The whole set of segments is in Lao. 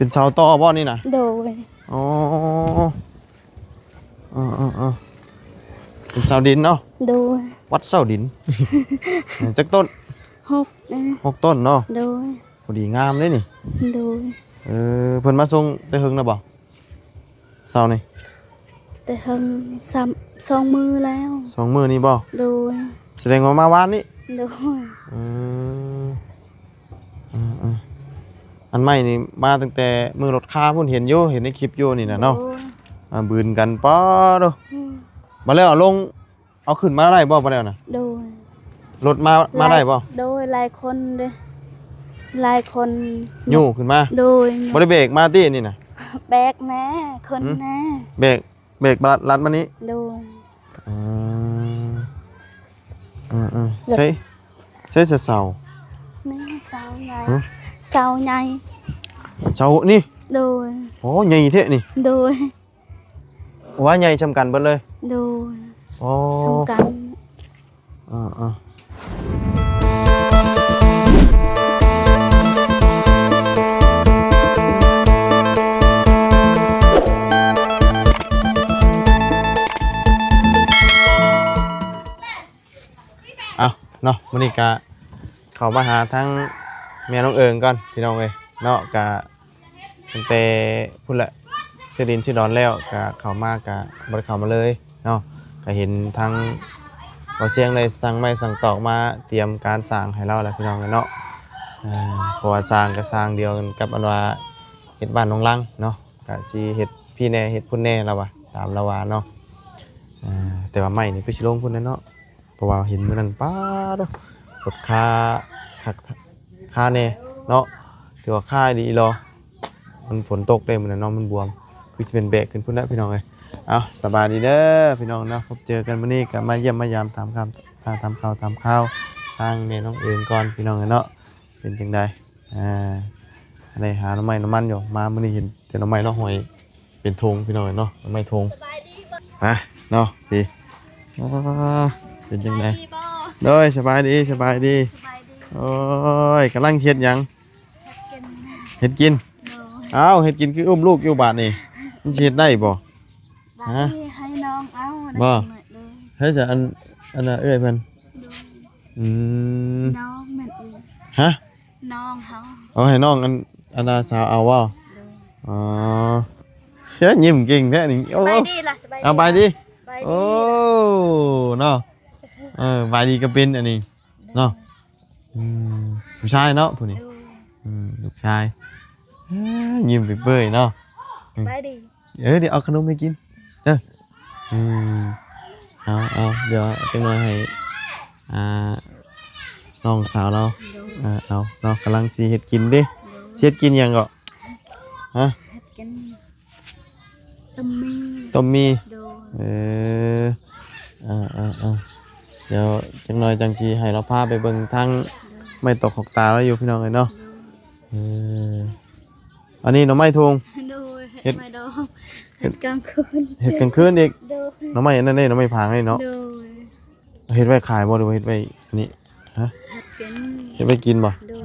ປັນເສົາຕໍບໍ່ນີ້ນະ? ໂດຍ. ອໍ ເອີໆໆ ເປັນເສົາດິນເນາະ? ໂດຍ. ວັດເສົາດິນ ຈັກຕົ້ນ? ຫົກ ຫົກຕົ້ນເນາະ? ໂດຍ. ພໍດີງາມເດ້ນີ້. ໂດຍ. ເອີ ເພິ່ນມາສົ່ງແຕ່ເຫິງແລ້ວບໍ່? ເສົານີ້ ແຕ່ເຫິງ ສອງ ສອງມື້ແລ້ວ. ສອງມື້ນີ້ບໍ່? ໂດຍ. ສະແດງວ່າມາວານນີ້? ໂດຍ. ເອີ ເອີໆ ອັນໄມ້ນີ້ມາຕັ້ງແຕ່ມື້ລົດຄາພຸ້ນ ເຫັນຢູ່ ເຫັນໃນຄລິບຢູ່ນີ້ນະເນາະ. ໂດຍ. ອ່າ ບືນກັນ ປາດໂທ້. ອືມ ບາດແລ້ວເອົາລົງ ເອົາຂຶ້ນມາໄດ້ບໍ່ ບາດແລ້ວນະ? ໂດຍ. ລົດມາ ມາໄດ້ບໍ່? ໂດຍ ຫຼາຍຄົນເດ້ ຫຼາຍຄົນຍູ້ຂຶ້ນມາ. ໂດຍ. ບໍ່ໄດ້ເບກມາຕິນີ້ນະ? ເບກແດ່ ຂຶ້ນແດ່. ເບກ ເບກລັດ ລັດມານີ້. ໂດຍ. ອືມ ເອີໆ ໃສ່ ໃສ່ເສົາ ແມ່ນເສົາໃຫຍ່. ຫື? ເສົາໃຫຍ່ ເສົານີ້? ໂດຍ. ໂອ້ ໃຫຍ່ແທ້ນີ້. ໂດຍ. ວ່າໃຫຍ່ຊ່ຳກັນເບິດເລີຍ. ໂດຍ. ອໍ ຊ່ຳກັນ. ເອີໆ ເອົາເນາະ ມື້ນີ້ກະເຂົ້າມາຫາທາງແມ່ນ້ອງເອີງກ່ອນ ພີ່ນ້ອງເອີຍເນາະ. ກະ ຕັ້ງແຕ່ພຸ້ນແຫຼະ ຊື້ດິນຊື້ດອນແລ້ວ ກະເຂົ້າມາກະບໍ່ໄດ້ເຂົ້າມາເລີຍເນາະ. ກະເຫັນທາງບ່າວຊຽງໄດ້ສັ່ງໄມ້ສັ່ງຕອກມາຕຽມການສ້າງໃຫ້ລາວແລ້ວ ພີ່ນ້ອງເອີຍເນາະ. ເພາະວ່າສ້າງກະສ້າງດຽວກັນກັບອັນວ່າເຮັດບ້ານໜອງລັງເນາະ ກະຊິເຮັດພີ້ແດ່ເຮັດພຸ້ນແດ່ ລາວວ່າ ຕາມລາວວ່າເນາະ. ແຕ່ວ່າໄມ້ນີ້ຄືຊິລົງພຸ້ນແຫຼະເນາະ. ເພາະວ່າເຫັນມື້ນັ້ນ ປາດໂທ້ ລົດຄາຄັກຄາແນ່ເນາະ ຖືວ່າຄາດີອີ່ຫຼີ. ມັນຝົນຕົກເດ້ມື້ນັ້ນເນາະ ມັນບວມ ຄືຊິເປັນແບກຂຶ້ນພຸ້ນແຫຼະ ພີ່ນ້ອງເອີຍ. ເອົາ ສະບາຍດີເດີພີ່ນ້ອງເນາະ ພົບເຈີກັນມື້ນີ້ກໍມາຢ້ຽມມາຢາມ ຖາມຂ່າວ ອ່າ ຖາມຂ່າວຖາມຄາວທາງແມ່ນ້ອງເອີງກ່ອນ ພີ່ນ້ອງເອີຍເນາະ. ເປັນຈັ່ງໃດ? ອ່າ ໄດ້ຫາໜໍ່ໄມ້ໜໍ່ມັນຢູ່ ມາມື້ນີ້ເຫັນແຕ່ໜໍ່ໄມ້ເນາະ ຫ້ອຍເປັນຖົງ ພີ່ນ້ອງເອີຍເນາະ ໜໍ່ໄມ້ຖົງ. ມາເນາະ ດີ. ອ່າ ເປັນຈັ່ງໃດ? ສະບາຍດີບໍ່? ໂດຍ ສະບາຍດີ ສະບາຍດີ. ສະບາຍດີ. ໂອ້ຍ ກຳລັງເຮັດຫຍັງ? ເຮັດກິນ. ເຮັດກິນ? ໂດຍ. ອ້າວ ເຮັດກິນຄືອຸ້ມລູກຢູ່ບາດນີ້ ມັນຊິເຮັດໄດ້ບໍ່? ບາດນີ້ ຮະ? ໃຫ້ນ້ອງເອົາ ບໍ່? ໄດ້ກິນໜ້ອຍເດີ. ໃຫ້ຊະ ອັນ ອັນນ່າ ເອື້ອຍເພິ່ນ? ໂດຍ. ອືມ ນ້ອງແມ່ນເອີຍ. ຮະ? ນ້ອງເຮົາ. ເອົາໃຫ້ນ້ອງ ອັນ ອັນນ່າ ສາວເອົາບໍ່? ໂດຍ. ອໍ ເຮີ້ຍ ຍິ້ມເກັ່ງແທ້ນີ້. ໂອ້ ສະບາຍດີລະ ສະບາຍດີ. ເອົາ ສະບາຍດີ. ສະບາຍດີ. ໂອ້ ເນາະ ເອີ ສະບາຍດີກໍເປັນອັນນີ້ເນາະ. ໂດຍ. ອືມ ຜູ້ຊາຍເນາະຜູ້ນີ້. ໂດຍ. ອືມ ລູກຊາຍ. ເອີ ຍິ້ມເປີຍໆເນາະ. ສະບາຍດີ. ເອີ ດຽວເອົາຂະໜົມໃຫ້ກິນເດີ. ອືມ ເອົາໆ ດຽວຈັກໜ່ອຍໃຫ້ ອ່າ ນ້ອງສາວລາວ. ໂດຍ. ເອົາເນາະ ກຳລັງຊິເຮັດກິນເດ້. ໂດຍ. ຊິເຮັດກິນຫຍັງເກາະ? ຮະ? ເຮັດກິນຕົ້ມໝີ່. ຕົ້ມໝີ່. ໂດຍ. ເອີ ເອີໆໆ ດຽວຈັກໜ່ອຍຈັ່ງຊິໃຫ້ລາວພາໄປເບິ່ງທາງ ໂດຍ ໄມ້ຕອກຂອກຕາລາວຢູ່ ພີ່ນ້ອງເອີຍເນາະ. ໂດຍ. ເອີ ອັນນີ້ໜໍ່ໄມ້ທຸງ. ໂດຍ. ເຮັດ ເຮັດໄມ້ດອງ ເຮັດກາງຄືນ. ເຮັດກາງຄືນອີກ. ໂດຍ. ໜໍ່ໄມ້ອັນນັ້ນເດ້ ໜໍ່ໄມ້ຜາງນີ້ເນາະ. ໂດຍ. ເຮັດໄວ້ຂາຍບໍ່ ຫຼືວ່າເຮັດໄວ້ອັນນີ້? ຮະ? ເຮັດກິນ. ເຮັດໄວ້ກິນບໍ່? ໂດຍ.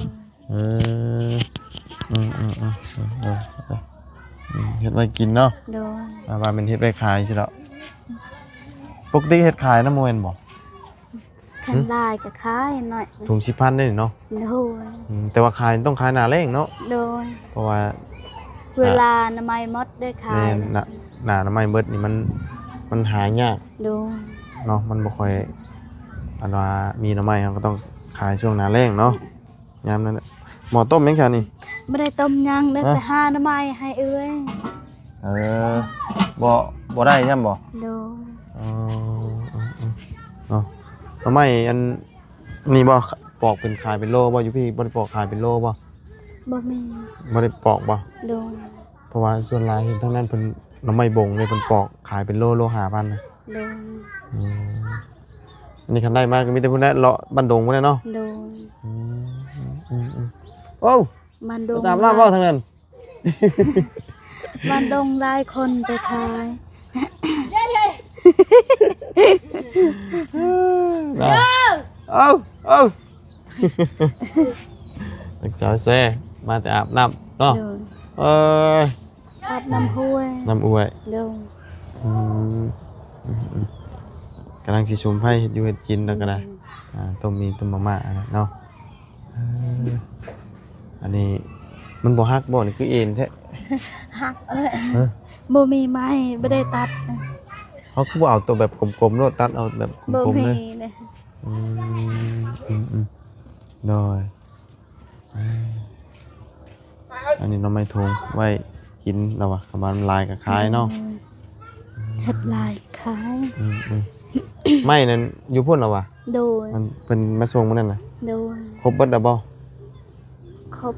ເອີ ເອີໆໆ ເຮັດໄວ້ກິນເນາະ. ໂດຍ. ອ່າ ວ່າແມ່ນເຮັດໄວ້ຂາຍຊິດອກ. ປົກກະຕິເຮັດຂາຍນຳບໍ່ແມ່ນບໍ່? ຄັນ ຫຶ? ຫຼາຍກໍຂາຍໜ້ອຍ. ຖົງສິບພັນເດ້ເນາະ. ໂດຍ. ອືມ ແຕ່ວ່າຂາຍຕ້ອງຂາຍໜ້າແລ້ງເນາະ. ໂດຍ. ເພາະວ່າເວລາໜໍ່ໄມ້ໝົດໄດ້ຂາຍ. ແມ່ນ ໜ້າ ໜ້າໜໍ່ໄມ້ເບິດນີ້ມັນ ມັນຫາຍາກ. ໂດຍ. ເນາະ ມັນບໍ່ຄ່ອຍ ອັນວ່າມີໜໍ່ໄມ້ ເຮົາກໍຕ້ອງຂາຍຊ່ວງໜ້າແລ້ງເນາະ. ຍາມນັ້ນແຫຼະ. ໝໍ້ຕົ້ມຫຍັງຊະນີ້? ບໍ່ໄດ້ຕົ້ມຫຍັງ ໄດ້ ຮະ? ໄປຫາໜໍ່ໄມ້ໃຫ້ເອື້ອຍ. ເອີ ບໍ່ ບໍ່ໄດ້ຊ້ຳບໍ່? ໂດຍ. ອໍ ເນາະ ໜໍ່ໄມ້ອັນນີ້ບໍ່ ປອກເປັນຂາຍເປັນໂລບໍ່? ຢູ່ພີ້ບໍ່ໄດ້ປອກຂາຍເປັນໂລບໍ່? ບໍ່ມີ. ບໍ່ໄດ້ປອກບໍ່? ໂດຍ. ເພາະວ່າສ່ວນຫຼາຍເຫັນທາງນັ້ນເພິ່ນ ໜໍ່ໄມ້ບົງເດ້ ເພິ່ນປອກຂາຍເປັນໂລ ໂລຫ້າພັນນະ. ໂດຍ. ອືມ ອັນນີ້ຄັນໄດ້ມາກໍມີແຕ່ພຸ້ນແຫຼະ ເລາະບ້ານດົງພຸ້ນແຫຼະເນາະ. ໂດຍ. ອືມ ອືມໆ ໂອ້ ບ້ານດົງ ໄປຕາມລາວເວົ້າທາງນັ້ນ. ບ້ານດົງຫຼາຍຄົນໄປຂາຍ. ເອົາ ເອົາ ເອົາ ສາວແຊ ມາແຕ່ອາບນ້ຳເນາະ. ໂດຍ. ເອີ ອາບນ້ຳຫ້ວຍ ນ້ຳຫ້ວຍ ໂດຍ ອືມ ອືມໆ ກຳລັງຊິສຸມໄຟເຮັດຢູ່ເຮັດກິນແລ້ວກໍໄດ້ ອືມ ອ່າ ຕົ້ມໝີ່ຕົ້ມມາມ່າເນາະ ເອີ ອັນນີ້ມັນບໍ່ຫັກບໍ່? ນີ້ຄືເອັນແທ້ ຫັກແລ້ວ ຮະ ບໍ່ມີໄມ້ ບໍ່ໄດ້ຕັດ ເຮົາຄືບໍ່ເອົາໂຕແບບກົມໆໂລດ ຕັດເອົາແບບກົມໆເລີຍ ບໍ່ມີເລີຍ ອືມ ອືມໆ ໂດຍ ເອີ ອັນນີ້ໜໍ່ໄມ້ຖົງໄວ້ກິນລະວ່າ ຄັນວ່າມັນຫຼາຍກໍຂາຍເນາະ ໂດຍ ເຮັດຫຼາຍຂາຍ ອືມໆ ໄມ້ນັ້ນຢູ່ພຸ້ນລະວ່າ ໂດຍ ມັນເພິ່ນມາສົ່ງມື້ນັ້ນນະ ໂດຍ ຄົບເບິດລະບໍ່? ຄົບ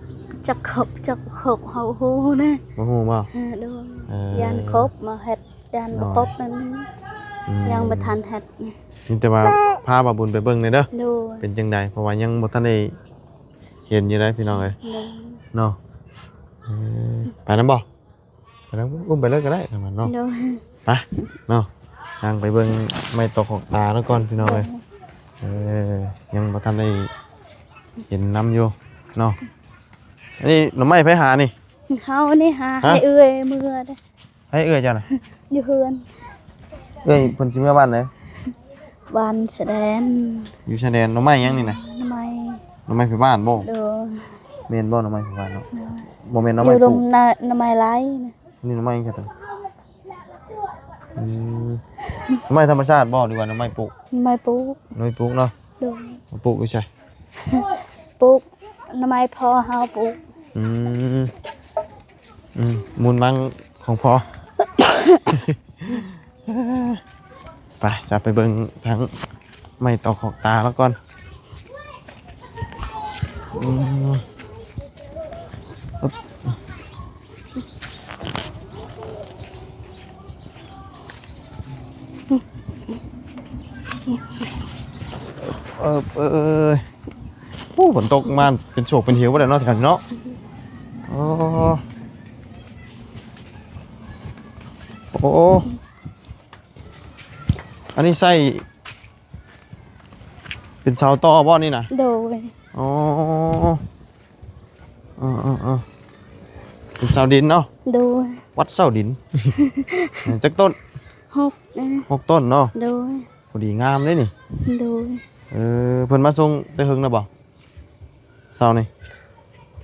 ຈັກຄົບຈັກຫົກ ເຮົາຮູ້ນະ ບໍ່ຮູ້ບໍ່? ເອີ ໂດຍ ເອີ ຢ້ານຄົບມາເຮັດ ຢ້ານບໍ່ຄົບນັ້ນ ອືມ ຍັງບໍ່ທັນເຮັດ ມີແຕ່ວ່າພາບ່າວບຸນໄປເບິ່ງແດ່ເດີ ໂດຍ ເປັນຈັ່ງໃດ ເພາະວ່າຍັງບໍ່ທັນໄດ້ເຫັນຢູ່ເດ້ພີ່ນ້ອງເອີຍ ໂດຍ ເນາະ ເອີ ໄປນຳບໍ່? ໄປນຳ ອຸ້ມໄປເລີຍກໍໄດ້ ປະມານເນາະ ໂດຍ ໄປເນາະ ຍ່າງໄປເບິ່ງໄມ້ຕອກຂອກຕາລາວກ່ອນພີ່ນ້ອງເອີຍ ໂດຍ ເອີ ຍັງບໍ່ທັນໄດ້ເຫັນນຳຢູ່ເນາະ ອັນນີ້ໜໍ່ໄມ້ໃຜຫານີ້? ເຮົານີ້ຫາ ຮະ? ໃຫ້ເອື້ອຍເມືອເດ້ ໃຫ້ເອື້ອຍເຈົ້ານະ? ຢູ່ເຮືອນ ເອື້ອຍເພິ່ນຊິເມືອບ້ານໃດ? ບ້ານຊາແດນ ຢູ່ຊາແດນ ໜໍ່ໄມ້ຫຍັງນີ້ນະ? ໜໍ່ໄມ້ ໜໍ່ໄມ້ໄປບ້ານບໍ່? ໂດຍ ແມ່ນບໍ່ໜໍ່ໄມ້ໄປບ້ານເນາະ? ໂດຍ ບໍ່ແມ່ນໜໍ່ໄມ້ປູກ ໜໍ່ໄມ້ໄລ່ນະ ນີ້ໜໍ່ໄມ້ຫຍັງຊັ້ນ? ອືມ ໜໍ່ໄມ້ທຳມະຊາດບໍ່ ຫຼືວ່າໜໍ່ໄມ້ປູກ? ໜໍ່ໄມ້ປູກ ໜໍ່ໄມ້ປູກເນາະ ໂດຍ ປູກຢູ່ໃສ? ປູກ ໜໍ່ໄມ້ພໍ່ເຮົາປູກ ອືມ ອືມ ມູນມັງຂອງພໍ່ ໄປ ຈະໄປເບິ່ງທາງໄມ້ຕອກຂອກຕາລາວກ່ອນ ອືມ ເອີ ເອີ ໂອ້ ຝົນຕົກມາເປັນໂສກເປັນເຫວບໍ່ໄດ້ເນາະ ແຖວນີ້ເນາະ ໂອ້ ໂອ້ ອັນນີ້ໃຊ້ເປັນເສົາຕໍ່ບໍ່ນີ້ນະ? ໂດຍ ອໍ ເອີໆ ເປັນເສົາດິນເນາະ? ໂດຍ ວັດເສົາດິນ ຈັກຕົ້ນ? ຫົກ ຫົກຕົ້ນເນາະ? ໂດຍ ພໍດີງາມເດ້ນີ້ ໂດຍ ເອີ ເພິ່ນມາສົ່ງແຕ່ເຫິງແລ້ວບໍ່? ເສົານີ້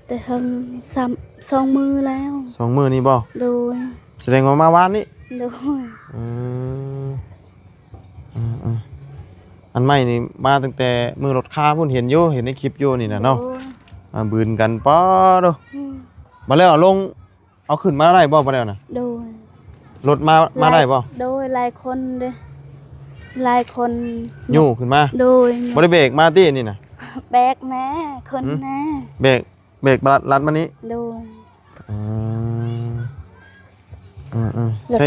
ແຕ່ເຫິງ ສາມ ສອງມື້ແລ້ວ ສອງມື້ນີ້ບໍ່? ໂດຍ ສະແດງວ່າມາວານນີ້ ໂດຍ ອືມ ເອີໆ ອັນໄມ້ນີ້ມາຕັ້ງແຕ່ມື້ລົດຄາພຸ້ນ ເຫັນຢູ່ ເຫັນໃນຄລິບຢູ່ນີ້ນະເນາະ ໂດຍ ອ່າ ບືນກັນ ປາໂທ້ ອືມ ບາດແລ້ວເອົາລົງ ເອົາຂຶ້ນມາໄດ້ບໍ່ ບໍ່ໄດ້ນະ? ໂດຍ ລົດມາ ມາໄດ້ບໍ່? ໂດຍ ຫຼາຍຄົນເດ້ ຫຼາຍຄົນຍູ້ຂຶ້ນມາ ໂດຍ ບໍ່ໄດ້ເບກມາຕິນີ້ນະ? ເບກແນ່ ຄົນແນ່ ເບກ ເບກລັດ ລັດມານີ້ ໂດຍ ອືມ ເອີໆ ໃຊ້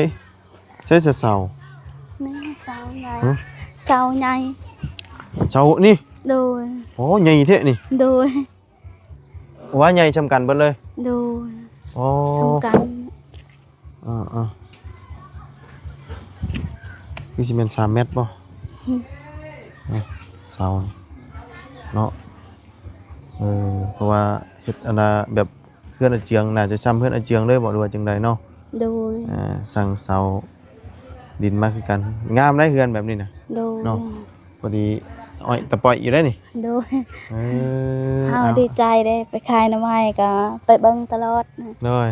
ໃຊ້ເສົາ ນີ້ເສົາໃຫຍ່ ຮະ ເສົາໃຫຍ່ ເສົານີ້ ໂດຍ ໂອ້ ໃຫຍ່ແທ້ນີ້ ໂດຍ ວ່າໃຫຍ່ຊ່ຳກັນເບິດເລີຍ ໂດຍ ອໍ ຊ່ຳກັນ ເອີໆ ຄືຊິແມ່ນສາມແມັດບໍ່? ອືມ ເອີ ເສົາເນາະ ເອີ ເພາະວ່າເຮັດອັນນ່າແບບເຮືອນອາເຈືອງ ໜ້າຈະຊ່ຳເຮືອນອາເຈືອງເລີຍບໍ່ ຫຼືວ່າຈັ່ງໃດເນາະ? ໂດຍ ເອີ ສັ່ງເສົາ ດິນມາຄືກັນ ງາມໄດ໋ເຮືອນແບບນີ້ນະ ໂດຍ ເນາະ ພໍດີອ້ອຍຕາປ້ອຍຢູ່ໄດ໋ນີ້ ໂດຍ ເອີ ເຮົາ ເອົາ ດີໃຈເດ້ ໄປຂາຍໜໍ່ໄມ້ກໍໄປເບິ່ງຕະຫຼອດ ໂດຍ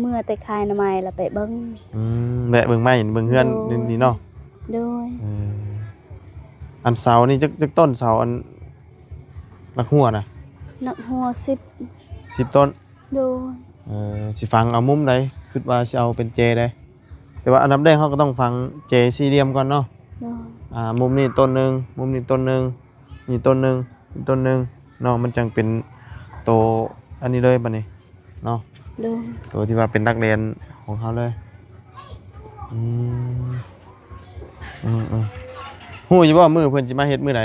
ເມື່ອແຕ່ຂາຍໜໍ່ໄມ້ລະໄປເບິ່ງ ອືມ ແວະເບິ່ງໄມ້ເບິ່ງເຮືອນ ໂດຍ ນີ້ເນາະ ໂດຍ ເອີ ອັນເສົານີ້ຈັກ ຈັກຕົ້ນ ເສົາອັນຫຼັກຮົ້ວນະ? ຫຼັກຮົ້ວສິບ ສິບຕົ້ນ ໂດຍ ເອີ ຊິຝັງເອົາມຸມໃດ? ຄິດວ່າຊິເອົາເປັນເຈໃດ? ແຕ່ວ່າອັນດັບແລກເຮົາກໍຕ້ອງຝັງເຈສີ່ຫຼ່ຽມກ່ອນເນາະ ໂດຍ ອ່າ ມຸມນີ້ຕົ້ນໜຶ່ງ ມຸມນີ້ຕົ້ນໜຶ່ງ ນີ້ຕົ້ນໜຶ່ງ ນີ້ຕົ້ນໜຶ່ງເນາະ ມັນຈັ່ງເປັນໂຕອັນນີ້ເລີຍບັດນີ້ເນາະ ໂດຍ ໂຕທີ່ວ່າເປັນຫຼັກແລນຂອງເຮົາເລີຍ ອືມ ອືມໆ ຮູ້ຢູ່ບໍ່ມື້ເພິ່ນຊິມາເຮັດມື້ໃດ?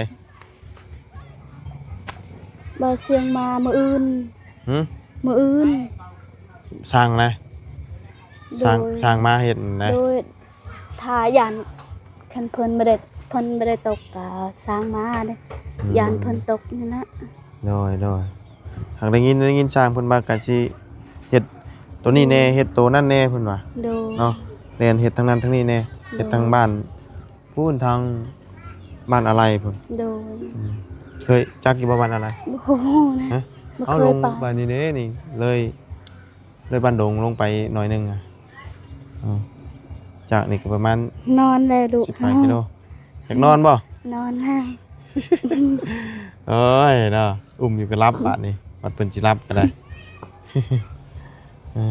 ບ່າວຊຽງມາມື້ອື່ນ ຫື? ມື້ອື່ນ ຊ່າງນະ? ໂດຍ ຊ່າງ ຊ່າງມາເຮັດນະ? ໂດຍ ຖ້າຢ້ານ ຄັນເພິ່ນບໍ່ໄດ້ ເພິ່ນບໍ່ໄດ້ຕົກກໍຊ່າງມາເດ້ ອືມ ຢ້ານເພິ່ນຕົກນີ້ນະ ໂດຍໆ ຫາກໄດ້ຍິນ ໄດ້ຍິນຊ່າງເພິ່ນວ່າກໍຊິເຮັດ ໂຕນີ້ແດ່ ເຮັດໂຕນັ້ນແດ່ ເພິ່ນວ່າ ໂດຍ ເນາະ ແລ່ນເຮັດທາງນັ້ນທາງນີ້ແດ່ ໂດຍ ເຮັດທາງບ້ານ ພຸ້ນ ທາງບ້ານອາໄລພຸ້ນ ໂດຍ ອືມ ເຄີຍຈັກຢູ່ບໍ່ ບ້ານອາໄລ? ບໍ່ຮູ້ນະ ຮະ? ບໍ່ເຄີຍໄປ ເອົາ ລົງໄປນີ້ເດ້ ນີ້ ເລີຍ ເລີຍບ້ານດົງລົງໄປໜ້ອຍໜຶ່ງອະ ເອີ ຈາກນີ້ກໍປະມານ ນອນແລ້ວລູກ ສິບປາຍກິໂລ ຢາກນອນບໍ່? ນອນແລ້ວ ໂອ້ຍເນາະ ອຸ້ມຢູ່ກໍຫຼັບບາດນີ້ ບັດເພິ່ນຊິຫຼັບກໍໄດ້ ເອີ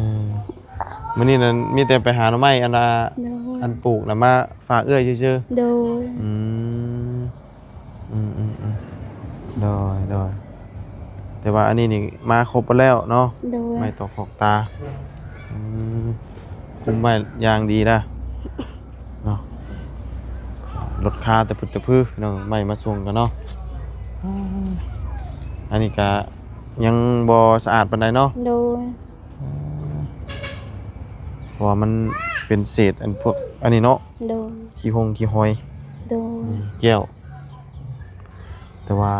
ມື້ນີ້ນັ້ນມີແຕ່ໄປຫາໜໍ່ໄມ້ ອັນວ່າ ໂດຍ ອັນປູກນະ ມາຝາກເອື້ອຍຊື່ໆ ໂດຍ ອືມ ອືມໆໆ ໂດຍໆ ແຕ່ວ່າອັນນີ້ນີ້ມາຄົບໝົດແລ້ວເນາະ ໂດຍ ໄມ້ຕອກຂອກຕາ ອືມ ຄຸມໄວ້ຢ່າງດີນະ ເນາະ ລົດຄາແຕ່ພຸ້ນແຕ່ພີ້ເນາະ ໄມ້ມາສົ່ງກັນເນາະ ອັນນີ້ກະຍັງບໍ່ສະອາດປານໃດເນາະ ໂດຍ ເພາະວ່າມັນເປັນເສດອັນພວກອັນນີ້ເນາະ ໂດຍ ຂີ້ຫົ່ງຂີ້ຫອຍ ໂດຍ ອືມ ແກ້ວ ແຕ່ວ່າ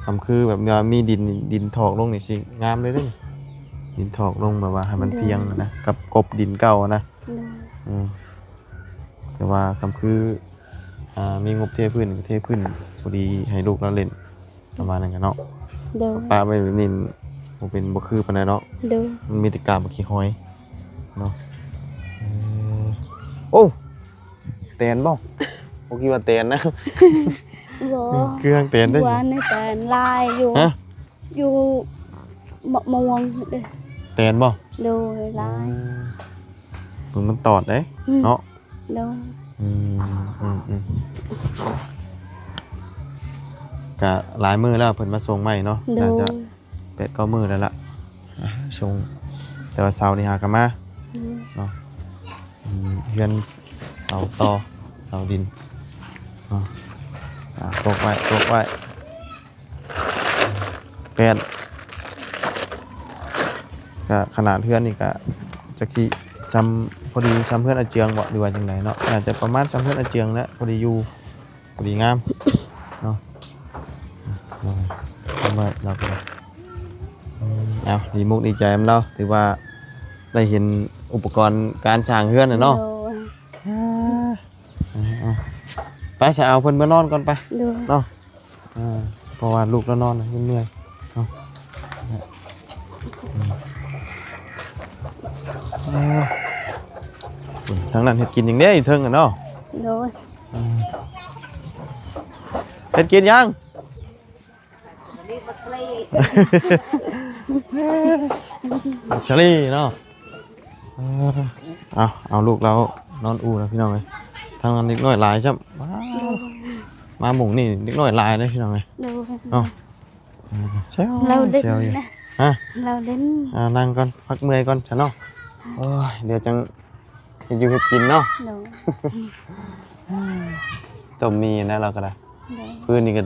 ຄຳຄືແບບວ່າມີດິນ ດິນຖອກລົງນີ້ຊິງາມເລີຍເດ້ ດິນຖອກລົງແບບວ່າໃຫ້ມັນພຽງນະ ກັບກົບດິນເກົ່ານະ ໂດຍ ເອີ ແຕ່ວ່າຄຳຄື ອ່າ ມີງົບເທພື້ນກໍເທພື້ນພໍດີໃຫ້ລູກລາວຫຼິ້ນ ປະມານນັ້ນກະເນາະ ໂດຍ ປະໄວ້ແບບນີ້ບໍ່ເປັນ ບໍ່ຄືປານໃດເນາະ ໂດຍ ມັນມີແຕ່ກາບຂີ້ຫອຍເນາະ ເອີ ໂອ້ ແຕນບໍ່? ບໍ່ຄິດວ່າແຕນນະ ບໍ່ ຄືຫາງແຕນເດ້ ວານນີ້ແຕນຫຼາຍຢູ່ ຮະ? ຢູ່ມະມ່ວງເດ້ ແຕນບໍ່? ໂດຍ ຫຼາຍ ອືມ ເບິ່ງມັນຕອດເດ້ ອືມ ເນາະ ໂດຍ ອືມ ອືມ ອືມ ກະຫຼາຍມື້ແລ້ວເພິ່ນມາສົ່ງໃໝ່ເນາະ ໂດຍ ໜ້າຈະແປດເກົ້າມື້ແລ້ວລະ ອ່າ ສົ່ງ ແຕ່ວ່າເສົານີ້ຫາກະມາ ໂດຍ ເນາະ ອືມ ເຮືອນເສົາຕໍ ເສົາດິນເນາະ ອ່າ ຕົກໄວ້ ຕົກໄວ້ ແປດ ກະຂະໜາດເຮືອນນີ້ກະຈັກຊິຊ່ຳ ພໍດີຊ່ຳເຮືອນອາເຈືອງບໍ່ ຫຼືວ່າຈັ່ງໃດເນາະ ໜ້າຈະປະມານຊ່ຳເຮືອນອາເຈືອງແຫຼະ ພໍດີຢູ່ ພໍດີງາມເນາະ ເອົາ ດີມຸກດີໃຈນຳລາວ ຖືວ່າໄດ້ເຫັນອຸປະກອນການສ້າງເຮືອນແລ້ວເນາະ ໂດຍ ອ່າ ໄປ ຊະ ເອົາເພິ່ນເມືອນອນກ່ອນໄປ ໂດຍ ເນາະ ອ່າ ເພາະວ່າລູກລາວນອນນະ ເມື່ອຍເນາະ ອ່າ ທາງນັ້ນເຮັດກິນຫຍັງເດ້ຢູ່ເທິງຫັ້ນເນາະ ໂດຍ ອ່າ ເຮັດກິນຫຍັງ? ບັກຊະລີເນາະ ເອີ ເອົາ ເອົາລູກລາວນອນອູ່ນະພີ່ນ້ອງເອີຍ ທາງນັ້ນເດັກນ້ອຍຫຼາຍຊ້ຳ ວ້າວ ມາໝ່ອງນີ້ເດັກນ້ອຍຫຼາຍເດ້ພີ່ນ້ອງເອີຍ ໂດຍ ເນາະ ເອີ ແຊວ ລາວຫຼິ້ນ ແຊວຢູ່ ນະ ຮະ ລາວຫຼິ້ນ ອ່າ ນັ່ງກ່ອນ ພັກເມື່ອຍກ່ອນຊະເນາະ ໂອ້ຍ ດຽວຈັ່ງເຮັດຢູ່ເຮັດກິນເນາະ ໂດຍ ຕົ້ມໝີ່ນະ ລາວກໍໄດ້ ໂດຍ ມື້ນີ້ກໍ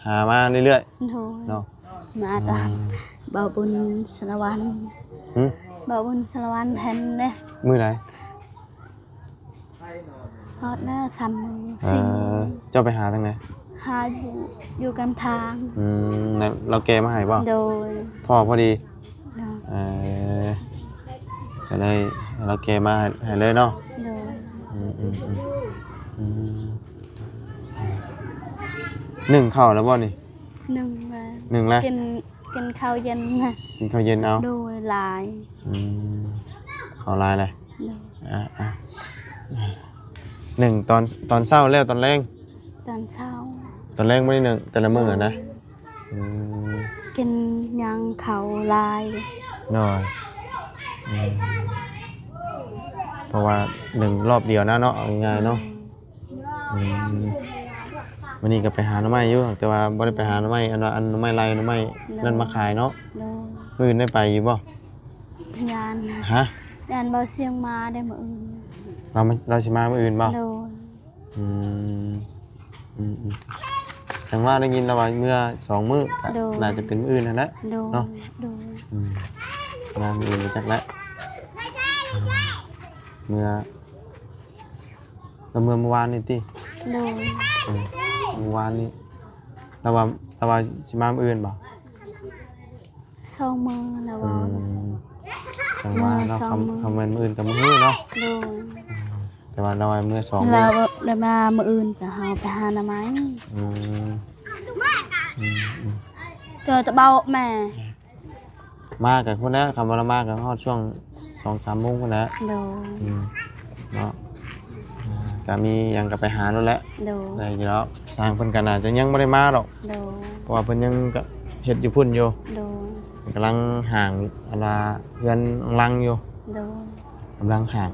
ຫາມາເລື້ອຍໆ ໂດຍ ເນາະ ມາຕາມ ອືມ ບ່າວບຸນສາລະວັນ ຫື? ບ່າວບຸນສາລະວັນເຫັນເດ້ ມື້ໃດ? ຮອດແລ້ວສາມມື້ ເອີ ສີ່ມື້ ເຈົ້າໄປຫາທາງໃດ? ຫາຢູ່ ຢູ່ກຳທາງ ອືມ ແລ້ວລາວແກ່ມາໃຫ້ບໍ່? ໂດຍ ພໍພໍດີ ໂດຍ ເອີ ກໍເລີຍລາວແກ່ມາໃຫ້ເລີຍເນາະ ໂດຍ ອືມໆໆ ອືມ ໜຶ້ງເຂົ້າແລ້ວບໍ່ນີ້? ໜຶ້ງແລ້ວ ໜຶ້ງແລ້ວ ກິນ ກິນເຂົ້າເຢັນນະ ກິນເຂົ້າເຢັນເອົາ ໂດຍ ຫຼາຍ ອືມ ເຂົ້າຫຼາຍເລີຍ ໂດຍ ອ່າໆ ໜຶ້ງຕອນ ຕອນເຊົ້າແລ້ວຕອນແລງ? ຕອນເຊົ້າ ຕອນແລງບໍ່ໄດ້ໜຶ້ງ ແຕ່ລະມື້ນະ ໂດຍ ອືມ ກິນຫຍັງເຂົ້າຫຼາຍ ໂດຍ ອືມ ເພາະວ່າໜຶ້ງລອບດຽວນະເນາະ ເອົາງ່າຍໆເນາະ ໂດຍ ອືມ ມື້ນີ້ກໍໄປຫາໜໍ່ໄມ້ຢູ່ ແຕ່ວ່າບໍ່ໄດ້ໄປຫາໜໍ່ໄມ້ ອັນວ່າ ອັນໜໍ່ໄມ້ໄລ່ ໜໍ່ໄມ້ ໂດຍ ນັ້ນມາຂາຍເນາະ ໂດຍ ມື້ອື່ນໄດ້ໄປຢູ່ບໍ່? ຢ້ານ ຮະ? ຢ້ານບ່າວຊຽງມາໄດ້ມື້ອື່ນ ລາວມາ ລາວຊິມາມື້ອື່ນບໍ່? ໂດຍ ອືມ ອືມໆ ຈັ່ງວ່າໄດ້ຍິນລາວວ່າເມືອສອງມື້ ກໍ ໂດຍ ໜ້າຈະເປັນມື້ອື່ນຫັ້ນແຫຼະ ໂດຍ ເນາະ ໂດຍ ອືມ ມາມື້ອື່ນບໍ່ຈັກແຫຼະ ອືມ ເມືອ ລາວເມືອມື້ວານນີ້ຕິ? ໂດຍ ເອີ ມື້ວານນີ້ ລາວວ່າ ລາວວ່າຊິມາມື້ອື່ນບໍ່? ສອງມື້ລາວເວົ້າ ອືມ ຈັ່ງວ່າເນາະ ເມື່ອສອງມື້ ຄັນ ຄັນແມ່ນມື້ອື່ນກໍມື້ນີ້ເນາະ ໂດຍ ອືມ ແຕ່ວ່າລາວວ່າເມື່ອສອງມື້ ລາວໄດ້ມາມື້ອື່ນກໍເຮົາໄປຫາໜໍ່ໄມ້ ອືມ ອືມ ອືມ ເຈີຕະເບົາແມ່ ມາກໍພຸ້ນແຫຼະ ຄັນວ່າລາວມາກໍຮອດຊ່ວງສອງສາມໂມງພຸ້ນແຫຼະ ໂດຍ ອືມ ເນາະ ອ່າ ກໍມີຫຍັງກໍໄປຫາໂລດແຫຼະ ໂດຍ ໄດ້ຢູ່ດອກ ຊ່າງເພິ່ນກໍໜ້າຈະຍັງບໍ່ໄດ້ມາດອກ ໂດຍ ເພາະວ່າເພິ່ນຍັງກໍເຮັດຢູ່ພຸ້ນຢູ່ ໂດຍ ເພິ່ນກຳລັງຫ້າງ ອັນວ່າເຮືອນລັງຢູ່ ໂດຍ ກຳລັງຫ້າງ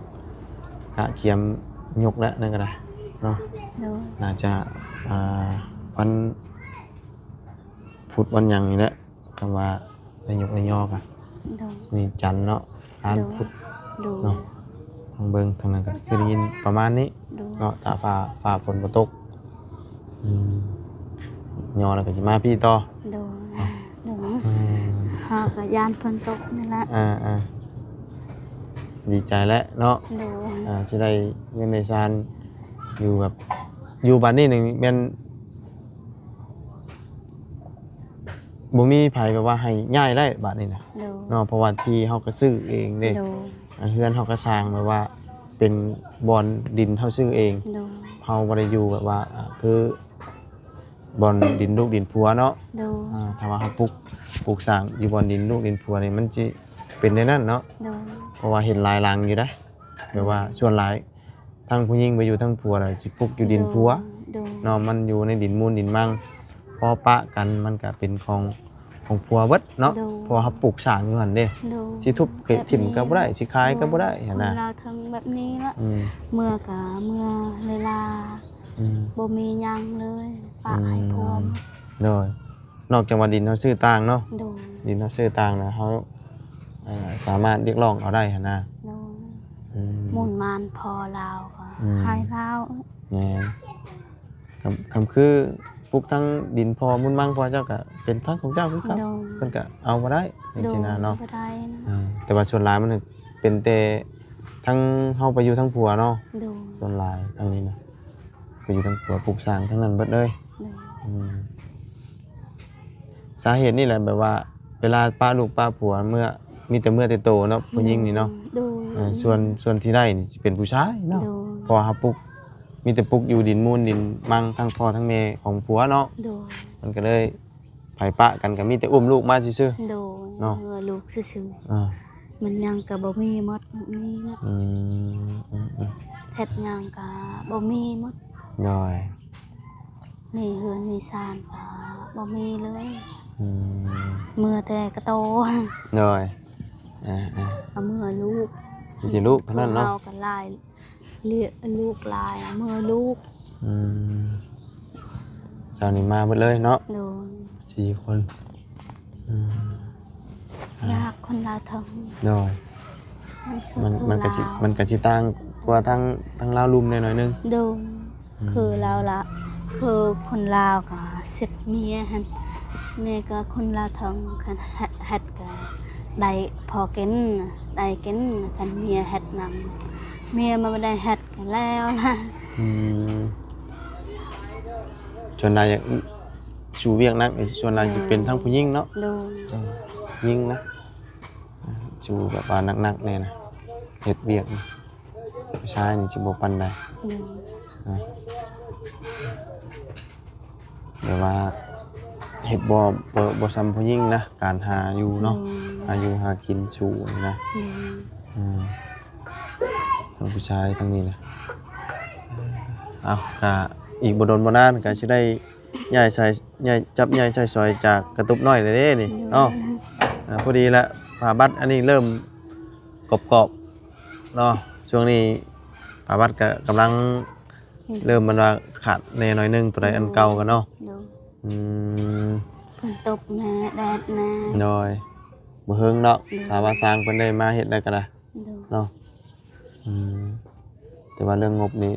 ກະກຽມຍົກແລ້ວນັ້ນກໍໄດ້ເນາະ ໂດຍ ໜ້າຈະ ອ່າ ວັນພຸດວັນຫຍັງນີ້ແຫຼະ ຄຳວ່າໄດ້ຍົກໄດ້ຍໍກະ ໂດຍ ມື້ຈັນເນາະ ອັງຄານ ໂດຍ ພຸດ ໂດຍ ເນາະ ລອງເບິ່ງທາງນັ້ນກໍຄືໄດ້ຍິນປະມານນີ້ ໂດຍ ເນາະ ຖ້າຟ້າ ຟ້າຝົນບໍ່ຕົກ ອືມ ຍໍແລ້ວກໍຊິມາພີ້ຕໍ່ ໂດຍ ເນາະ ໂດຍ ອືມ ເຮົາກໍຢ້ານຝົນຕົກນີ້ແຫຼະ ອ່າໆ ດີໃຈແຫຼະເນາະ ໂດຍ ອ່າ ຊິໄດ້ເຮືອນໄດ້ຊານ ຢູ່ແບບ ຢູ່ບາດນີ້ນີ້ແມ່ນ ບໍ່ມີໃຜແບບວ່າໃຫ້ຍ້າຍໄດ້ບາດນີ້ນະ ໂດຍ ເນາະ ເພາະວ່າທີ່ເຮົາກໍຊື້ເອງເດ້ ໂດຍ ເຮືອນເຮົາກໍສ້າງແບບວ່າເປັນບ່ອນດິນເຮົາຊື້ເອງ ໂດຍ ເຮົາບໍ່ໄດ້ຢູ່ແບບວ່າ ອ່າ ຄືບ່ອນດິນລູກດິນຜົວເນາະ ໂດຍ ອ່າ ຖ້າວ່າເຮົາປຸກ ປຸກສ້າງຢູ່ບ່ອນດິນລູກດິນຜົວນີ້ ມັນຊິເປັນແນວນັ້ນເນາະ ໂດຍ ເພາະວ່າເຫັນຫຼາຍຫຼັງຢູ່ເດ້ ແບບວ່າ ອືມ ສ່ວນຫຼາຍ ທັງຜູ້ຍິງໄປຢູ່ທາງຜົວແລ້ວ ຊິປຸກຢູ່ດິນຜົວ ໂດຍ ໂດຍ ເນາະ ມັນຢູ່ໃນດິນມູນດິນມັງ ພໍປະກັນມັນກະເປັນຂອງ ຂອງຜົວເບິດເນາະ ໂດຍ ເພາະວ່າເຮົາປຸກສ້າງຢູ່ຫັ້ນເດ້ ໂດຍ ຊິທຸບ ແບບນີ້ ຖິ້ມກໍບໍ່ໄດ້ ຊິຂາຍກໍບໍ່ໄດ້ ໂດຍ ຫັ້ນນະ ຄົນລາວທັງແບບນີ້ລະ ອືມ ເມືອກະເມືອເລີຍລາ ອືມ ບໍ່ມີຫຍັງເລີຍ ປະໃຫ້ຜົວ ອືມ ໂດຍ ນອກຈາກວ່າດິນເຮົາຊື້ຕ່າງເນາະ ໂດຍ ດິນເຮົາຊື້ຕ່າງນະ ເຮົາ ເອີ ສາມາດຮຽກຮ້ອງເອົາໄດ້ຫັ້ນນະ ໂດຍ ອືມ ໝູນໝານພໍ່ລາວກໍ ອືມ ໃຫ້ລາວ ແມ່ນ ຄຳ ຄຳຄືປຸກທັງດິນພໍ່ ມູນມັງພໍ່ເຈົ້າກໍເປັນທັງຂອງເຈົ້າຄືກັນ ໂດຍ ເພິ່ນກໍເອົາບໍ່ໄດ້ ໂດຍ ຈັ່ງຊີ້ນະເນາະ ບໍ່ໄດ້ນະ ເອີ ແຕ່ວ່າສ່ວນຫຼາຍມັນເປັນແຕ່ທັງເຮົາໄປຢູ່ທາງຜົວເນາະ ໂດຍ ສ່ວນຫຼາຍທາງນີ້ນະ ໄປຢູ່ທາງຜົວ ປຸກສ້າງທາງນັ້ນເບິດເລີຍ ໂດຍ ອືມ ສາເຫດນີ້ແຫຼະ ແບບວ່າເວລາປະລູກປະຜົວເມືອ ມີແຕ່ເມືອແຕ່ໂຕເນາະ ໂດຍ ຜູ້ຍິງນີ້ເນາະ ໂດຍ ເອີ ສ່ວນ ສ່ວນທີ່ໄດ້ນີ້ຊິເປັນຜູ້ຊາຍເນາະ ໂດຍ ເພາະວ່າເຮົາປຸກ ມີແຕ່ປຸກຢູ່ດິນມູນດິນມັງ ທັງພໍ່ທັງແມ່ຂອງຜົວເນາະ ໂດຍ ມັນກໍເລີຍ ໃຜປະກັນກໍມີແຕ່ອຸ້ມລູກມາຊື່ໆ ໂດຍ ເນາະ ເມືອລູກຊື່ໆ ອ່າ ມັນຫຍັງກໍບໍ່ມີໝົດແບບນີ້ນະ ອືມ ອືມໆ ເຮັດຫຍັງກໍບໍ່ມີໝົດ ໂດຍ ມີເຮືອນມີຊານກໍບໍ່ມີເລີຍ ອືມ ເມືອແຕ່ກະໂຕ ໂດຍ ເອີໆ ເອົາເມືອລູກ ມີແຕ່ລູກເທົ່ານັ້ນເນາະ ເຮົາກໍຫຼາຍ ເລ້ຽງລູກຫຼາຍ ເມືອລູກ ອືມ ເຈົ້ານີ້ມາເບິດເລີຍເນາະ ໂດຍ ສີ່ຄົນ ອືມ ຍາກຄົນລາວເທິງ ໂດຍ ມັນ ມັນກໍຊິ ມັນກໍຊິຕ່າງກວ່າທາງ ທາງລາວລຸ່ມແດ່ໜ້ອຍໜຶ່ງ ໂດຍ ອືມ ຄືລາວລະ ຄືຄົນລາວກໍເຊັດເມຍຫັ້ນ ນີ້ກໍຄົນລາວເທິງ ຄັນເຮັດ ເຮັດກໍໄດ້ພໍກິນ ໄດ້ກິນ ຄັນເມຍເຮັດນຳ ເມຍມັນບໍ່ໄດ້ເຮັດກໍແລ້ວລະ ອືມ ສ່ວນຫຼາຍ ອື ສູ້ວຽກໜັກນີ້ ສ່ວນຫຼາຍ ໂດຍ ຊິເປັນທາງຜູ້ຍິງເນາະ ໂດຍ ເອີ ຍິງນະ ສູ້ແບບວ່າໜັກໆແດ່ນະ ເຮັດວຽກນະ ຜູ້ຊາຍນີ້ຊິບໍ່ປານໃດ ໂດຍ ເອີ ແບບວ່າເຮັດບໍ່ ບໍ່ ບໍ່ສ່ຳຜູ້ຍິງນະ ການຫາຢູ່ເນາະ ໂດຍ ຫາຢູ່ຫາກິນສູ້ນີ້ນະ ໂດຍ ອືມ ທັງຜູ້ຊາຍທັງນີ້ນະ ເອົ້າ ກະອີກບໍ່ດົນບໍ່ນານກະຊິໄດ້ ຍ້າຍໃຊ້ ຍ້າຍ ຈັບຍ້າຍໃຊ້ສອຍຈາກກະຕຸບນ້ອຍແລ້ວເດ້ນີ້ ໂດຍ ເນາະ ອ່າ ພໍດີລະ ຜ້າບັດອັນນີ້ເລີ່ມກອບໆເນາະ ຊ່ວງນີ້ຜ້າບັດກະກຳລັງ ອືມ ເລີ່ມມັນວ່າຂາດແດ່ໜ້ອຍໜຶ່ງ ຕົວໃດ ໂດຍ ອັນເກົ່າກັນເນາະ ໂດຍ ອືມ ຝົນຕົກແດ່ ແດດແດ່ ໂດຍ ບໍ່ເຫິງດອກ ໂດຍ ຖ້າວ່າຊ່າງເພິ່ນໄດ້ມາເຮັດໄດ້ກໍໄດ້ ໂດຍ ເນາະ ອືມ ແຕ່ວ່າເລື່ອງງົບນີ້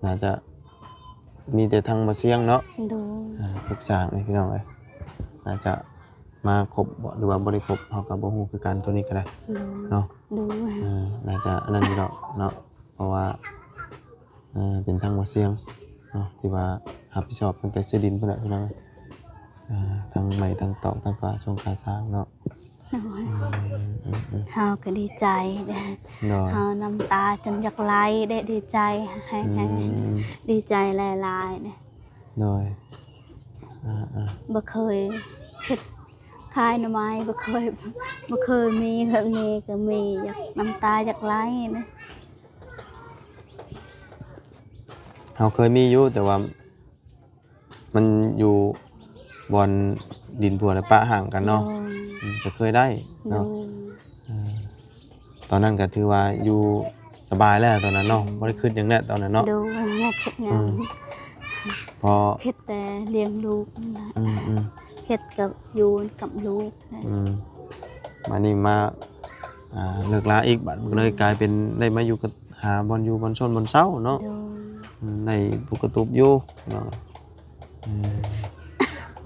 ໜ້າຈະມີແຕ່ທາງບໍ່ຊຽງເນາະ ໂດຍ ອ່າ ປຸກສ້າງນີ້ພີ່ນ້ອງເອີຍ ໜ້າຈະມາຄົບບໍ່ ຫຼືວ່າບໍ່ໄດ້ຄົບ ເຮົາກໍບໍ່ຮູ້ຄືກັນ ໂຕນີ້ກໍໄດ້ ໂດຍ ເນາະ ໂດຍ ອ່າ ໜ້າຈະອັນນັ້ນຢູ່ດອກເນາະ ເພາະວ່າ ເອີ ເປັນທາງບໍ່ຊຽງເນາະ ທີ່ວ່າຮັບຜິດຊອບຕັ້ງແຕ່ຊື້ດິນພຸ້ນແຫຼະພີ່ນ້ອງ ເອີ ທັງໄມ້ ທັງຕອກ ທັງກາຊົງກາຊາງເນາະ ໂດຍ ອືມໆໆ ເຮົາກໍດີໃຈເດ້ ໂດຍ ເຮົານ້ຳຕາຈົນຢາກໄຫຼເດ້ ດີໃຈແຮງ ອືມ ດີໃຈຫຼາຍໆເດ້ ໂດຍ ອ່າໆ ບໍ່ເຄີຍຄິດຂາຍໜໍ່ໄມ້ ບໍ່ເຄີຍ ບໍ່ເຄີຍມີແບບນີ້ ກໍມີຢາກ ນ້ຳຕາຢາກໄຫຼເດ້. ເຮົາເຄີຍມີຢູ່ ແຕ່ວ່າມັນຢູ່ບ່ອນດິນຜົວແລະປະຫ່າງກັນເນາະ ໂດຍ ອືມ ກໍເຄີຍໄດ້ເນາະ ໂດຍ ເອີ ຕອນນັ້ນກໍຖືວ່າຢູ່ສະບາຍແລ້ວຕອນນັ້ນເນາະ ອືມ ບໍ່ໄດ້ຄິດຫຍັງແລ້ວຕອນນັ້ນເນາະ ໂດຍ ບໍ່ໄດ້ຄິດຫຍັງ ອືມ ເພາະເຮັດແຕ່ລ້ຽງລູກນັ້ນແຫຼະ ອືມໆ ເຮັດກັບ ຢູ່ກັບລູກ ອືມ ບາດນີ້ມາ ອ່າ ເລີກລາອີກ ບາດມັນກໍເລີຍກາຍເປັນໄດ້ມາຢູ່ກັບ ຫາບ່ອນຢູ່ບ່ອນຊົນບ່ອນເຊົາເນາະ ໂດຍ ອືມ ໄດ້ປຸກກະຕຸບຢູ່ເນາະ ເອີ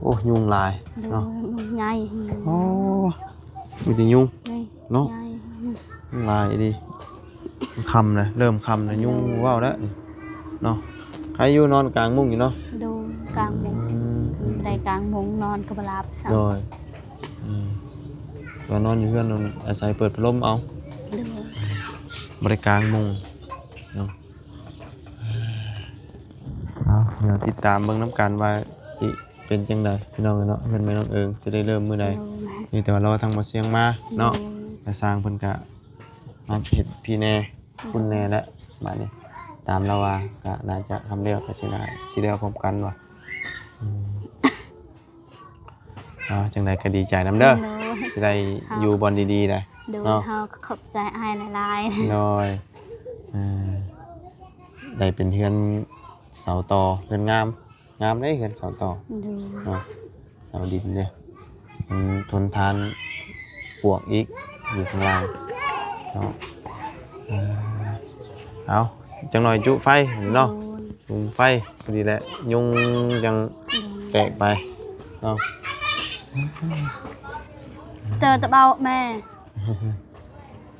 ໂອ້ ຍຸງຫຼາຍເນາະ ໂດຍ ຍຸງໃຫຍ່ ໂອ້ ມີແຕ່ຍຸງ ໃຫຍ່ ເນາະ ໃຫຍ່ ຍຸງຫຼາຍອີ່ຫຼີ ຄ່ຳແລ້ວ ເລີ່ມຄ່ຳແລ້ວ ຍຸງເວົ້າແລ້ວເນາະ ໃຄຢູ່ນອນກາງມຸ້ງຢູ່ເນາະ ໂດຍ ກາງມຸ້ງ ອືມ ບໍ່ໄດ້ກາງມຸ້ງ ນອນກໍບໍ່ຫຼັບຊ້ຳ ໂດຍ ອືມ ວ່ານອນຢູ່ເຮືອນ ອາໄສເປີດພັດລົມເອົາ ໂດຍ ບໍ່ໄດ້ກາງມຸ້ງເນາະ ເອົາ ດຽວຕິດຕາມເບິ່ງນຳກັນວ່າຊິເປັນຈັ່ງໃດພີ່ນ້ອງເອີຍເນາະ ເຮືອນແມ່ນ້ອງເອີງຊິໄດ້ເລີ່ມມື້ໃດ ໂດຍ ມີແຕ່ວ່າລໍທາງບໍ່ສຽງມາເນາະ ໂດຍ ແລະຊ່າງເພິ່ນກະມາເຮັດພີແນ່ ໂດຍ ພຸ້ນແນ່ແຫຼະ ບາດນີ້ຕາມລາວວ່າກະໜ້າຈະທຳແລ້ວ ກະຊິໜ້າຊິແລ້ວພ້ອມກັນວ່າ ອືມ ເນາະ ຈັ່ງໃດກໍດີໃຈນຳເດີ ໂດຍ ຊິໄດ້ຢູ່ບ່ອນດີໆໄດ໋ ໂດຍ ເນາະ ເຮົາກໍຂອບໃຈອ້າຍຫຼາຍໆ ໂດຍ ເອີ ໄດ້ເປັນເຮືອນເສົາຕໍ ເຮືອນງາມ ງາມເດ້ ເຮືອນເສົາຕໍ ໂດຍ ເນາະ ເສົາດິນເດ້ ມັນທົນທານປວກອີກ ຢູ່ຂ້າງລ່າງເນາະ ເອີ ເອົາ ຈັກໜ້ອຍຈຸໄຟເນາະ ໂດຍ ສຸມໄຟພໍດີແຫຼະ ຍຸງຈັ່ງ ອືມ ແຕກໄປເນາະ ເຈີຕະເບົາແມ່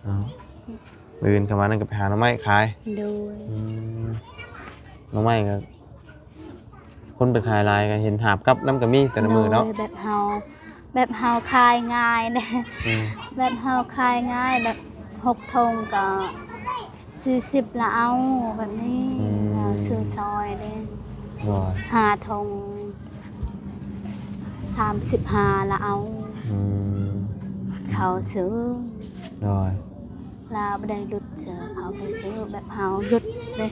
ເອົາ ມື້ອື່ນເຂົ້າມານັ້ນກໍໄປຫາໜໍ່ໄມ້ຂາຍ ໂດຍ ອືມ ໜໍ່ໄມ້ກໍຄົນໄປຂາຍຫຼາຍ ກໍເຫັນຫາບກັບນຳກໍມີແຕ່ລະມື້ເນາະ ໂດຍ ແບບເຮົາ ແບບເຮົາຂາຍງ່າຍເດ້ ອືມ ແບບເຮົາຂາຍງ່າຍ ແບບຫົກຖົງກໍ ສີ່ສິບລະເອົາ ແບບນີ້ ອືມ ຊື້ຊອຍເດ້ ໂດຍ ຫ້າຖົງ ສາມສິບຫ້າລະເອົາ ອືມ ເຂົາຊື້ ໂດຍ ລາວບໍ່ໄດ້ຫຼຸດເສືອ ເຂົາໄປຊື້ ແບບເຮົາຫຼຸດເດ້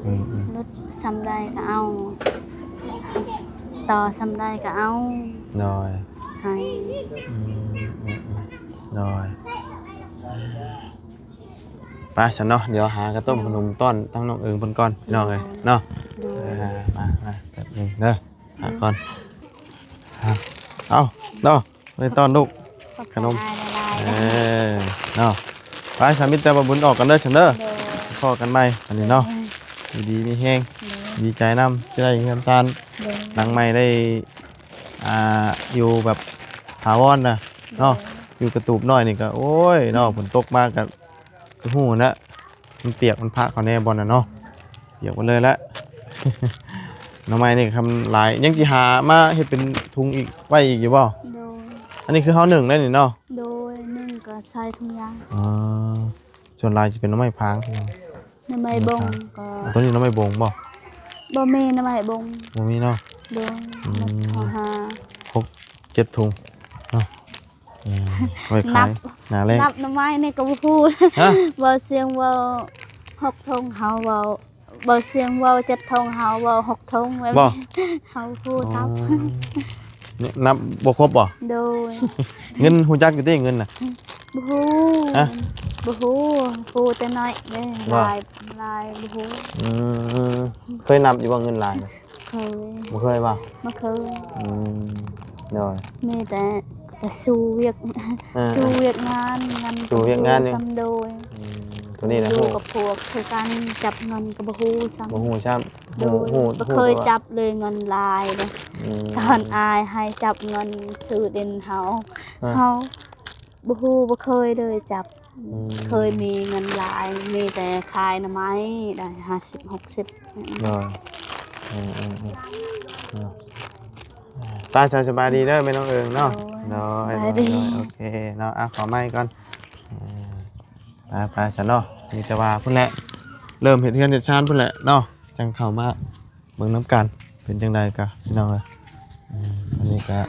ອືມໆ ຫຼຸດສ່ຳໃດກໍເອົາ ຕໍ່ສ່ຳໃດກໍເອົາ ໂດຍ ໃຫ້ ອືມໆ ໂດຍ. ໄປຊັ້ນເນາະ ດຽວຫາກະຕົ້ມຂະໜົມຕ້ອນທາງນ້ອງເອີງເພິ່ນກ່ອນ ພີ່ນ້ອງເອີຍເນາະ ໂດຍ ອ່າ ມາ ມາແປັບໜຶ່ງເດີ ຫາກ່ອນ ເອົາ ເອົາເນາະ ໄດ້ຕ້ອນລູກ ຂອບໃຈ ຂະໜົມ ອ້າຍຫຼາຍໆ ເອີ ເນາະ ໄປ ສາມີແຕ່ວ່າບຸນອອກກັນເດີຊັ້ນເດີ ໂດຍ ພໍ້ກັນໃໝ່ ອັນນີ້ເນາະ ໂດຍ ຢູ່ດີມີແຮງ ໂດຍ ດີໃຈນຳ ຊິໄດ້ເຮືອນຊານ ໂດຍ ຫຼັງໃໝ່ ໄດ້ ອ່າ ຢູ່ແບບຖາວອນນະ ໂດຍ ເນາະ ຢູ່ກະຕູບນ້ອຍນີ້ກະ ໂອ້ຍ ເນາະ ຝົນຕົກມາກະ ຄືຮູ້ຫັ້ນແຫຼະ ມັນປຽກ ມັນພະເຂົ້າແນ່ບ່ອນນະເນາະ ປຽກໝົດເລີຍແຫຼະ ໜໍ່ໄມ້ນີ້ຄຳຫຼາຍ ຍັງຊິຫາມາເຮັດເປັນທຸງອີກ ໄວ້ອີກຢູ່ບໍ່? ໂດຍ ອັນນີ້ຄືເຮົາໜຶ້ງໄດ້ນີ້ເນາະ ໂດຍ ໜຶ້ງກໍໃສ່ຖົງຢາງ ອໍ ສ່ວນຫຼາຍຊິເປັນໜໍ່ໄມ້ພາງ ໜໍ່ໄມ້ບົງກໍ ໂຕນີ້ໜໍ່ໄມ້ບົງບໍ່? ບໍ່ມີໜໍ່ໄມ້ບົງ ບໍ່ມີເນາະ ໂດຍ ອືມ ເຮົາຫາ ຫົກເຈັດຖົງເນາະ ເອີ ໄວ້ຂາຍ ນັບ ໜ້າແລ້ງ ນັບໜໍ່ໄມ້ນີ້ກໍບໍ່ຮູ້ ຮະ ເວົ້າສຽງເວົ້າຫົກຖົງ ເຮົາເວົ້າ ເວົ້າສຽງເວົ້າເຈັດຖົງ ເຮົາເວົ້າຫົກຖົງແບບ ບໍ່ ເຮົາຮູ້ ອໍ ນັບ ນີ້ນັບບໍ່ຄົບບໍ່? ໂດຍ ເງິນຮູ້ຈັກຢູ່ຕິ ເງິນນະ? ບໍ່ຮູ້ ຮະ ບໍ່ຮູ້ ຮູ້ແຕ່ໜ້ອຍເດ້ ບໍ່ ຫຼາຍ ຫຼາຍບໍ່ຮູ້ ອືມ ເຄີຍນັບຢູ່ບໍ່ເງິນຫຼາຍນະ? ເຄີຍ ບໍ່ເຄີຍບໍ່? ບໍ່ເຄີຍ ອືມ ໂດຍ ມີແຕ່ໄປສູ່ວຽກ ເອີ ສູ່ວຽກງານ ເງິນ ສູ່ວຽກງານຢູ່ ກໍບໍ່ຮູ້ຊ້ຳ ໂດຍ ອືມ ໂຕນີ້ນະ ຢູ່ ຮູ້ ກັບພວກຄືກັນ ຈັບເງິນກໍບໍ່ຮູ້ຊ້ຳ ບໍ່ຮູ້ຊ້ຳ ໂດຍ ຮູ້ ຮູ້ ບໍ່ເຄີຍຈັບເລີຍເງິນຫຼາຍເດ້ ອືມ ຕອນອ້າຍໃຫ້ຈັບເງິນຊື້ດິນເຮົາ ເອີ ເຮົາ ບໍ່ຮູ້ ບໍ່ເຄີຍເລີຍຈັບ ອືມ ເຄີຍມີເງິນຫຼາຍ ມີແຕ່ຂາຍໜໍ່ໄມ້ໄດ້ຫ້າສິບ ຫົກສິບ ໂດຍ ເອີ ເອີ ເອີ ເອີ ອ່າ ໄປ ສະບາຍດີເດີແມ່ນ້ອງເອີງເນາະ. ໂດຍ ໂດຍ ສະບາຍດີ ໂດຍ ໂອເຄເນາະ. ອ່ະ ຂໍໄມ້ກ່ອນ. ເອີ ໄປໆ ຊະເນາະ. ມີແຕ່ວ່າພຸ້ນແຫຼະ ເລີ່ມເຮັດເຮືອນເຮັດຊານພຸ້ນແຫຼະເນາະ ຈັ່ງເຂົ້າມາເບິ່ງນຳກັນ ເປັນຈັ່ງໃດກະ ພີ່ນ້ອງເອີຍ. ເອີ ອັນນີ້ກະ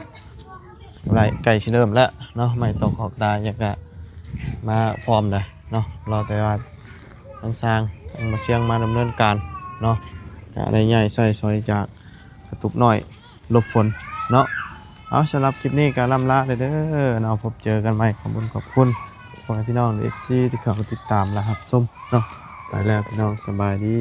ໃກ້ ໃກ້ຊິເລີ່ມແລ້ວເນາະ ໄມ້ຕອກຂອບຕາຫຍັງກະມາພ້ອມແລ້ວເນາະ. ລໍແຕ່ວ່າທາງຊ່າງ ທາງບ່າວຊຽງມາດຳເນີນການເນາະ ກະໄດ້ຍ້າຍໃຊ້ສອຍຈາກກະຕຸກນ້ອຍຫຼົບຝົນເນາະ. ເອົາ ສຳລັບຄລິບນີ້ກະລ່ຳລາເດີເນາະ. ພົບເຈີກັນໃໝ່. ຂອບຄຸນ ຂອບຄຸນພໍ່ແມ່ພີ່ນ້ອງ ເອັຟຊີ ທີ່ເຂົ້າມາຕິດຕາມ ແລະ ຮັບຊົມເນາະ. ໄປແລ້ວພີ່ນ້ອງ ສະບາຍດີ.